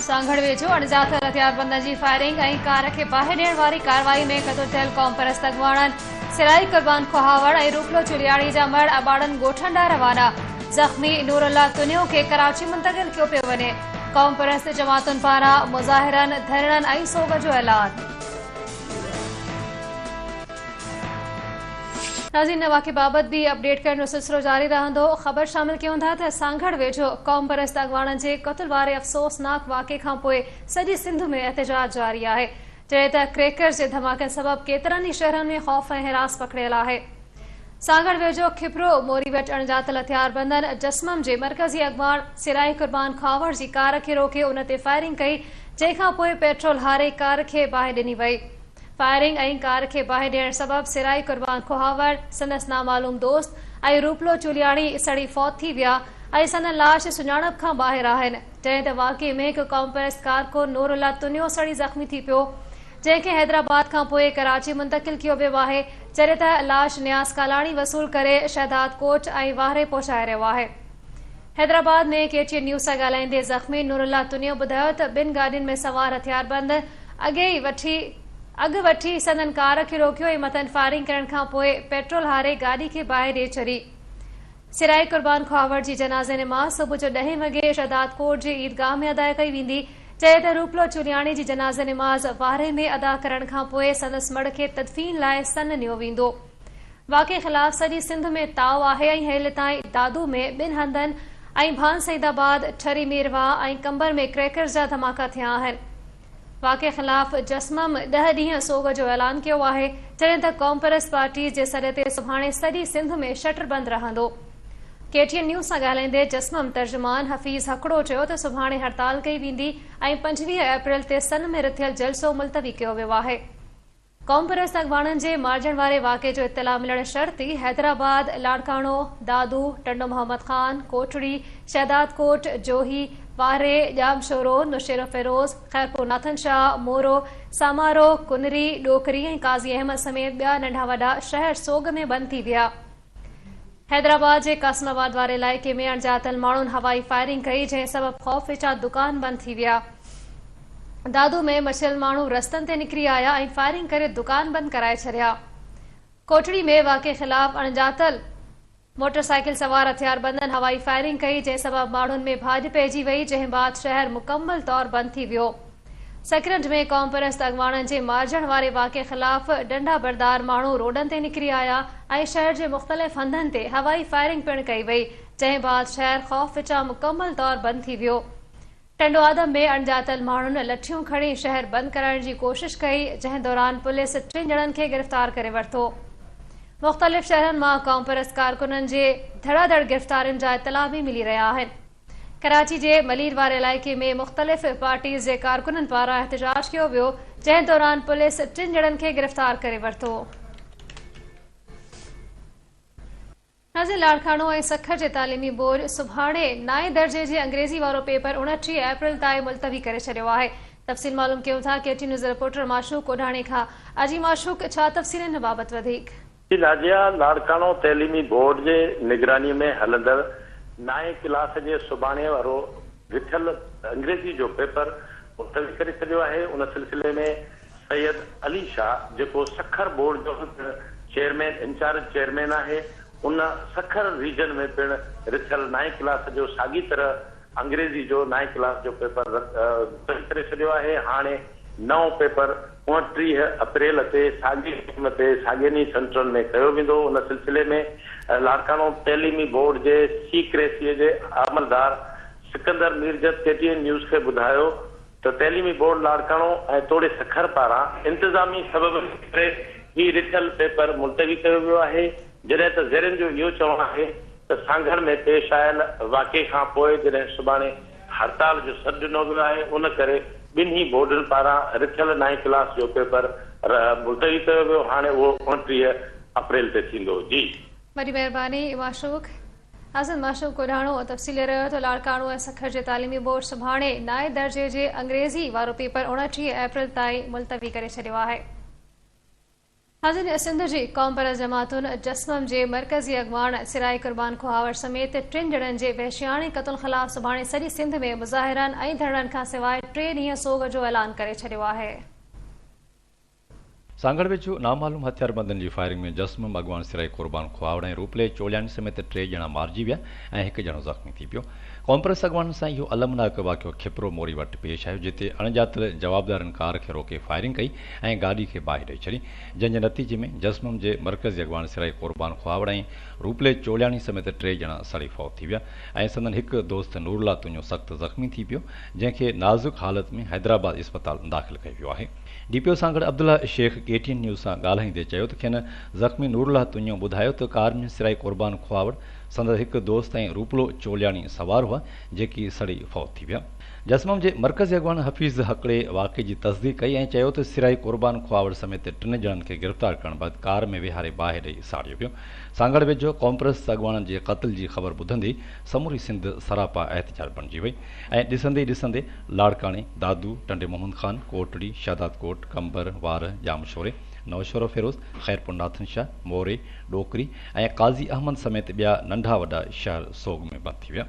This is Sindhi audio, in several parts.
سانگهڙ ويجهو اڻڄاتل هٿياربندن جي فائرنگ ۽ ڪار کي باهه ڏيڻ واري ڪارروائي ۾ قتل ٿيل قومپرست اڳواڻن سرائي قربان کهاوڙ ۽ روپلو چولياڻي جا مڙهه اباڻن ڳوٺن ڏانهن روانا، زخمي نورالله تنيو کي ڪراچي منتقل ڪيو پيو وڃي، قومپرست جماعتن پاران مظاهرن، ڌرڻن ۽ سوڳ جو اعلان. ناظرين ان واقعي بابت به اپڊيٽ ڪرڻ جو سلسلو جاري رهندو. خبر شامل ڪيون ٿا ته سانگهڙ ويجهو قومپرست اڳواڻن جي قتل واري افسوسناڪ واقعي کانپوء سڄي سنڌ ۾ احتجاج جاري آهي جڏهن ته ڪريڪرز جي ڌماڪن سبب ڪيترن ئي شهرن ۾ خوف ۽ هراس پکڙيل آهي. سانگهڙ ويجهو کپرو موري وٽ اڻڄاتل هٿياربندن جسمم جي مرڪزي اڳواڻ سرائي قربان کهاوڙ جي ڪار کي روڪي ان تي فائرنگ ڪئي جنهن کانپوء پيٽرول هاري ڪار کي باهه ڏني وئي. فائرنگ ۽ ڪار کي باهه ڏيڻ سبب سرائي قربان کهاوڙ، سندس نامعلوم دوست ۽ روپلو چولياڻي سڙي فوت ٿي ويا ۽ سندن لاش سڃاڻپ کان ٻاهر آهن. جڏهن ته واقعي ۾ هڪ قومپرست ڪارڪن نور الله تنيو سڙي زخمي ٿي پيو، جنهن کي حيدرآباد کان پوء ڪراچي منتقل ڪيو ويو آهي، جڏهن ته لاش نياز ڪالاڻي وصول ڪري شهدادڪوٽ ۽ واهري پهچائي رهيو آهي. Hyderabad ۾ K T N news سان ڳالهائيندي زخمي نورالله تنيو ٻڌايو ته ٻن گاڏين ۾ سوار هٿياربند اڳي ئي وٺي اڳ وٺي سندن ڪار کي روڪيو ۽ مٿن فائرنگ ڪرڻ کانپوء پيٽرول هاري گاڏي کي باهه ڏئي ڇڏي. سرائي قربان کهاوڙ جي جنازي نماز صبح جو ڏهين وڳي شهدادڪوٽ جي عيدگاهه ۾ ادا ڪئي ويندي جڏهن ته روپلو چولياڻي جي جنازي نماز وارهه ۾ ادا ڪرڻ کانپوء سندس مڙهه کي تدفين لاء سن نيو ويندو. واقعي خلاف سڄي سنڌ ۾ تاء آهي ۽ هيل تائين دادو ۾ ٻن هنڌن ۽ ڀان سعيد آباد، ٺري ميرواهه ۽ قمبر ۾ ڪريڪرز جا ڌماڪا ٿيا آهن. واقعي خلاف جسمم ڏهه ڏينهن سوڳ جو اعلان ڪيو آهي، جڏهن ته قومپرست پارٽي جي سڏ تي سڀاڻي سڄي سنڌ ۾ شٽر بند رهندو. ڪي ٽي اين نيوز سان ڳالهائيندي جسمم ترجمان حفيظ هڪڙو چيو ته سڀاڻي هڙتال ڪئي ويندي ۽ 25 اپريل تي سن ۾ رٿيل جلسو ملتوي ڪيو ويو آهي. قومپرست اڳواڻن جي مارجڻ واري واقعي جو اطلاع ملڻ شرط ئي حيدرآباد، لاڙڪاڻو، دادو، ٽنڊو محمد خان، ڪوٽڙي، شهدادڪوٽ، جوهي، وارهي، ڄامشورو، نوشهروفيروز، خيرپور ناٿن شاهه، مورو، سامارو، ڪنري، ڏوڪري ۽ قاضي احمد سميت ٻيا ننڍا وڏا شهر سوڳ ۾ بند ٿي ويا. حيدرآباد جي قاسم آباد واري علائقي ۾ اڻڄاتل ماڻهن هوائي فائرنگ ڪئي، جنهن سبب خوف وچان دڪان بند ٿي ويا. دادو ۾ مڇريل ماڻهو رستن تي نڪري آيا ۽ فائرنگ ڪري دڪان بند ڪرائي ڇڏيا. ڪوٽڙي ۾ واقعي خلاف اڻڄاتل موٽر سائيڪل سوار هٿياربندن هوائي فائرنگ ڪئي، جنهن سبب ماڻهن ۾ ڀاڄ پئجي وئي، جنهن بعد شهر مڪمل طور بند ٿي ويو. سڪرنڊ ۾ قومپرست اڳواڻن جي مارجڻ واري واقعي خلاف ڏنڊا بردار ماڻهو روڊن تي نڪري آيا ۽ شهر جي مختلف هنڌن تي هوائي فائرنگ پڻ ڪئي وئي، جنهن بعد شهر خوف وچان مڪمل طور بند ٿي ويو. ٽنڊو آدم ۾ اڻڄاتل ماڻهن لٺيون کڻي شهر بند ڪرائڻ جي ڪوشش ڪئي، جنهن دوران پوليس ٽن ڄڻن کي گرفتار ڪري ورتو. مختلف شهرن مان قومپرست ڪارڪنن جي ڌڙا ڌڙ گرفتارين جا اطلاع به ملي رهيا آهن. ڪراچي جي ملير واري علائقي ۾ مختلف پارٽيز جي ڪارڪنن پاران احتجاج ڪيو ويو، جنهن دوران پوليس ٽن ڄڻن کي گرفتار ڪري ورتو. ناظرين لاڙڪاڻو ۽ سکر جي تعليمي بورڊ سڀاڻي نائين درجي جي انگريزي وارو پيپر 29 اپريل تائين ملتوي ڪري ڇڏيو آهي. تفصيل معلوم ڪيون ٿا ڪي ٽي نيوز رپورٽر معشوق اوڍاڻي کان. اجي معشوق ڇا تفصيل ان بابت وڌيڪ. جي نازيه، لاڙڪاڻو تعليمي بورڊ جي نگراني ۾ هلندڙ نائين ڪلاس جي سڀاڻي وارو رٿيل انگريزي جو پيپر ملتوي ڪري ڇڏيو آهي. ان سلسلي ۾ سيد علي شاهه جيڪو سکر بورڊ جو به پڻ چيئرمين انچارج چيئرمين آهي ان سکر ريجن ۾ پڻ رٿيل نائين ڪلاس جو ساڳي طرح انگريزي جو نائين ڪلاس جو پيپر ملتوي ڪري ڇڏيو آهي. هاڻي نئون پيپر 29 اپريل تي ساڳئي ٽيم تي ساڳين ئي سينٽرن ۾ ڪيو ويندو. ان سلسلي ۾ لاڙڪاڻو تعليمي بورڊ جي سيڪريسي جي عملدار Sikandar Mirjat K T N news کي ٻڌايو ته تعليمي بورڊ لاڙڪاڻو ۽ توڙي سکر پاران انتظامي سببن جي ڪري هي رٿيل پيپر ملتوي ڪيو ويو آهي جڏهن ته ذريعن جو اهو چوڻ آهي ته سانگهڙ ۾ پيش آيل واقعي کان پوء جڏهن سڀاڻي هڙتال جو سڏ ڏنو ويو آهي ان ڪري ٻنهي بورڊن پاران رٿيل نائين ڪلاس جو پيپر ملتوي ڪيو ويو هاڻي اهو 29 اپريل تي ٿيندو جي. وڏي مهرباني معشوق. حسن معشوق ڪوڏاڻو تفصيل ڏئي رهيو ته لاڙڪاڻو ۽ سکر جي تعليمي بورڊ سڀاڻي نائين درجي جي انگريزي وارو پيپر 29 اپريل تائين ملتوي ڪري ڇڏيو آهي. ناظرين سنڌ جي قومپرست جماعتن جسمم جي مرڪزي اڳواڻ سرائي قربان کوهاوڙ سميت ٽن ڄڻن جي وحشياڻي قتل خلاف سڀاڻي سڄي سنڌ ۾ مظاهرن ۽ ڌرڻن کانسواء ٽي ڏينهن سوڳ جو اعلان ڪري ڇڏيو آهي. سانگهڙ ويجهو نامعلوم هٿياربندن جي فائرنگ ۾ جسمم اڳواڻ سرائي قربان کوهاوڙ ۽ روپلي چولياڻي سميت ٽي ڄڻا مارجي ويا ۽ هڪ ڄڻو زخمي ٿي پيو. قومپرست اڳواڻن سان اهو المناڪ واقعو کپرو موري وٽ پيش آيو جتي اڻڄاتل جوابدارن ڪار کي روڪي فائرنگ ڪئي ۽ گاڏي کي باهه ڏئي ڇڏي جنهن جي نتيجي ۾ جسمم جي مرڪزي اڳواڻ سرائي قربان خواوڙ ۽ روپلي چولياڻي سميت ٽي ڄڻا سڙي فوت ٿي ويا ۽ سندن هڪ دوست نورالله تونيو سخت زخمي ٿي پيو جنهن کي نازڪ حالت ۾ حيدرآباد اسپتال داخل ڪيو ويو آهي. D P O Sanghar Abdullah Shaikh K T N news سان ڳالهائيندي چيو ته کين زخمي نورالله تونيو ٻڌايو ته ڪار ۾ سرائي قربان خواوڙ سندس هڪ دوست ۽ روپلو چولياڻي سوار هئا، جيڪي سڙي فوت ٿي ويا. جسمم جي مرڪزي اڳواڻ حفيظ هڪڙي واقعي جي تصديق ڪئي ۽ چيو ته سرائي قربان خواوڙ سميت ٽن ڄڻن کي گرفتار ڪرڻ بعد ڪار ۾ ويهاري باهه ڏئي ساڙيو ويو. سانگهڙ ويجهو قومپرست اڳواڻن جي قتل جي خبر ٻڌندي سموري سنڌ سراپا احتجاج بڻجي وئي ۽ ڏسندي ئي ڏسندي لاڙڪاڻي، دادو، ٽنڊي محمد خان، ڪوٽڙي، شهدادڪوٽ، قمبر، وارهه، ڄامشوري، نوشهروفيروز، خيرپور ناٿن شاهه، موري، ڏوڪري ۽ قاضي احمد سميت ٻيا ننڍا وڏا شهر سوڳ ۾ بند ٿي ويا.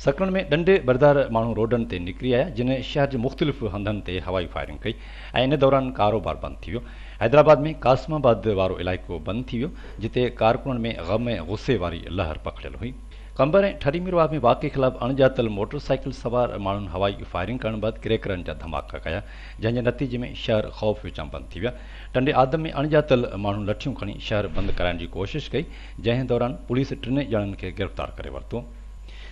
سڪرنڊ ۾ ڏنڊي بردار ماڻهو روڊن تي نڪري آيا جن شهر جي مختلف هنڌن تي هوائي فائرنگ ڪئي ۽ ان دوران ڪاروبار بند ٿي ويو. حيدرآباد ۾ قاسم آباد وارو علائقو بند ٿي ويو جتي ڪارڪنن ۾ غم ۽ غصي واري لهر پکڙيل هئي. قمبر ۽ ٺري ميرواهه ۾ واقعي خلاف اڻڄاتل موٽر سائيڪل سوار ماڻهن هوائي فائرنگ ڪرڻ بعد ڪريڪرن جا ڌماڪا ڪيا جنهن جي نتيجي ۾ شهر خوف وچان بند ٿي ويا. ٽنڊي آدم ۾ اڻڄاتل ماڻهن لٺيون کڻي شهر بند ڪرائڻ جي ڪوشش ڪئي، جنهن دوران پوليس ٽن ڄڻن کي گرفتار ڪري ورتو.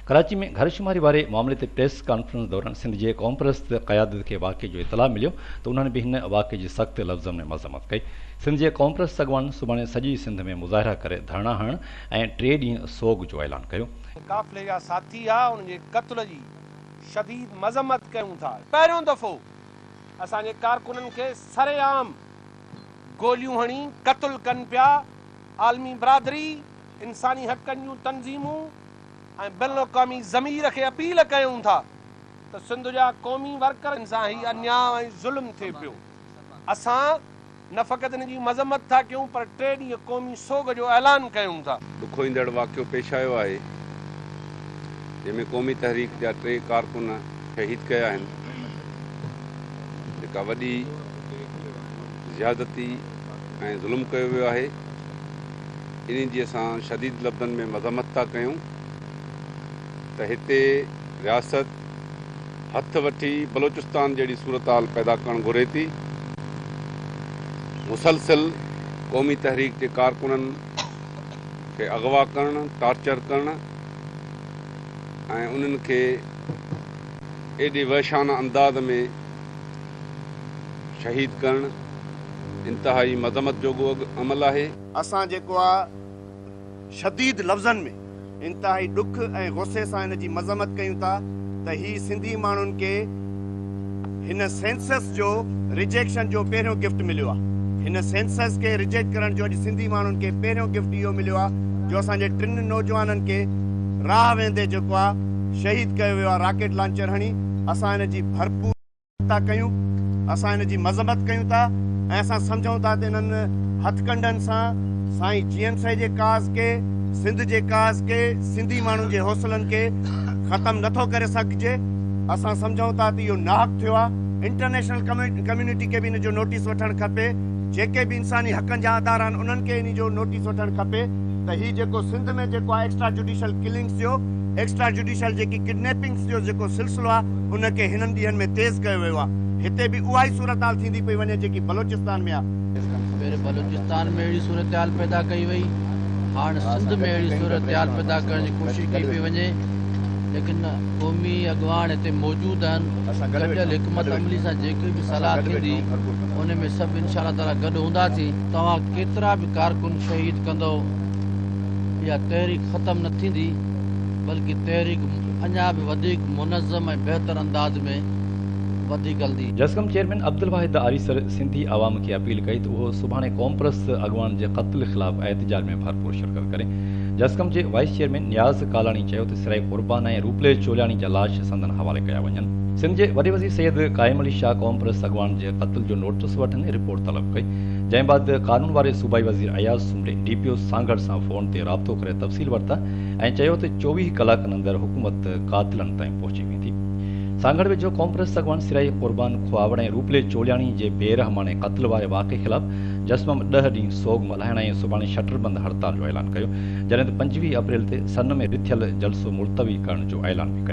ڪراچي ۾ گهر شماري واري معاملي تي پريس ڪانفرنس دوران سنڌ جي قومپرست قيادت کي واقعي جو اطلاع مليو ته انهن به هن واقعي جي سخت لفظن ۾ مذمت ڪئي. سنڌ جي قومپرست اڳواڻن سڀاڻي سڄي سنڌ ۾ مظاهرا ڪري ڌرڻا هڻڻ ۽ ٽي ڏينهن سوڳ جو اعلان ڪيو. قافلي جا ساٿي ها انهن جي قتل جي شديد مذمت ڪيون ٿا. پهريون دفعو اسان جي ڪارڪنن کي سرعام گوليون هڻي قتل ڪن پيا، عالمي برادري، انساني حقن جون تنظيمون ۽ بين الاقوامي ضمير کي اپيل ڪيون ٿا ته سنڌ جا قومي ورڪرن سان هي انياء ۽ ظلم ٿئي پيو، اسان نه فقط ان جي مذمت ٿا ڪيون پر ٽي ڏينهن قومي سوڳ جو اعلان ڪيون ٿا. ڏکوئيندڙ واقعو پيش آيو آهي جنهن ۾ قومي تحريڪ جا ٽي ڪارڪن شهيد ڪيا آهن جيڪا وڏي زيادتي ۽ ظلم ڪيو ويو آهي انهي جي اسان شديد لفظن ۾ مذمت ٿا ڪيون ته هتي رياست هٿ وٺي بلوچستان جهڙي صورتحال پيدا ڪرڻ گهري ٿي. مسلسل قومي تحريڪ جي ڪارڪنن کي اغوا ڪرڻ، ٽارچر ڪرڻ ۽ انهن کي ايڏي وحشانه انداز ۾ شهيد ڪرڻ انتهائي مذمت جوڳو عمل آهي. اسان جيڪو آ شديد لفظن ۾ انتهائي ڏک ۽ غصي سان ان جي مذمت ڪيون ٿا ته هي سنڌي ماڻهن کي هن سينسس جو ريجيڪشن جو پهريون گفٽ مليو آهي. هن سينسس کي ريجيڪٽ ڪرڻ جو اڄ سنڌي ماڻهن کي پهريون گفٽ اهو مليو آهي جو اسان جي ٽن نوجوانن کي راهه ويندي جيڪو آهي شهيد ڪيو ويو آهي راڪيٽ لانچر هڻي اسان ان جي ڀرپور ٿا ڪيون، اسان ان جي مذمت ڪيون ٿا ۽ اسان سمجهون ٿا ته انهن هٿڪنڊن سان سائين جي ايم سيد جي ڪاز کي، سنڌ جي ڪاز کي، سنڌي ماڻهن جي حوصلن کي ختم نٿو ڪري سگهجي، اسان سمجهون ٿا ته اهو ناحق ٿيو آهي، انٽرنيشنل ڪميونٽي کي به ان جو نوٽيس وٺڻ کپي، جيڪي به انساني حقن جا ادارا آهن انهن کي ان جو نوٽيس وٺڻ کپي ته هي جيڪو سنڌ ۾ جيڪو آهي ايڪسٽرا جوڊيشل ڪلنگس جو ايڪسٽرا جوڊيشل جيڪي ڪڊنيپنگس جو جيڪو سلسلو آهي ان کي هنن ڏينهن ۾ تيز ڪيو ويو آهي. هتي به اها ئي صورتحال ٿيندي پئي وڃي جيڪي بلوچستان ۾ آهي. پهرين بلوچستان ۾ اهڙي صورتحال پيدا ڪئي وئي، هاڻ سنڌ ۾ اهڙي صورتحال پيدا ڪرڻ جي ڪوشش ڪئي پئي وڃي، ليڪن قومي اڳواڻ هتي موجود آهن، گڏيل حڪمت عملي سان جيڪي به صلاح ٿيندي ان ۾ سڀ انشاء الله تعاليٰ گڏ هونداسين. توهان ڪيترا به ڪارڪن شهيد ڪندؤ اها تحريڪ ختم نه ٿيندي بلڪه تحريڪ اڃا به وڌيڪ منظم ۽ بهتر انداز ۾ وڌيڪ هلندي. جسقم چيئرمين عبدالواحد آريسر سنڌي عوام کي اپيل ڪئي ته اهو سڀاڻي قومپرست اڳواڻن جي قتل خلاف احتجاج ۾ ڀرپور شرڪت ڪري. جسقم جي وائيس چيئرمين نياز ڪالاڻي چيو ته سرائي قربان ۽ روپلي چولياڻي جا لاش سندن حوالي ڪيا وڃن. سنڌ جي وڏي وزير سيد قائم علي شاهه قومپرست اڳواڻن جي قتل جو نوٽس وٺندي رپورٽ طلب ڪئي. جنهن بعد قانون واري صوبائي وزير Ayaz Soomro D P O Sanghar سان فون تي رابطو ڪري تفصيل ورتا ۽ چيو ته 24 ڪلاڪن اندر حڪومت قاتلن تائين پهچي ويندي. سانگهڙ ويجهو قومپرست اڳواڻ سرائي قربان کهاوڙ ۽ روپلي چولياڻي جي بي رحماڻي قتل واري واقعي خلاف جسمم ڏهه ڏينهن سوڳ ملهائڻ ۽ سڀاڻي شٽر بند هڙتال جو اعلان ڪيو جڏهن ته 25 اپريل تي سن ۾ رٿيل جلسو ملتوي ڪرڻ جو اعلان به ڪيو.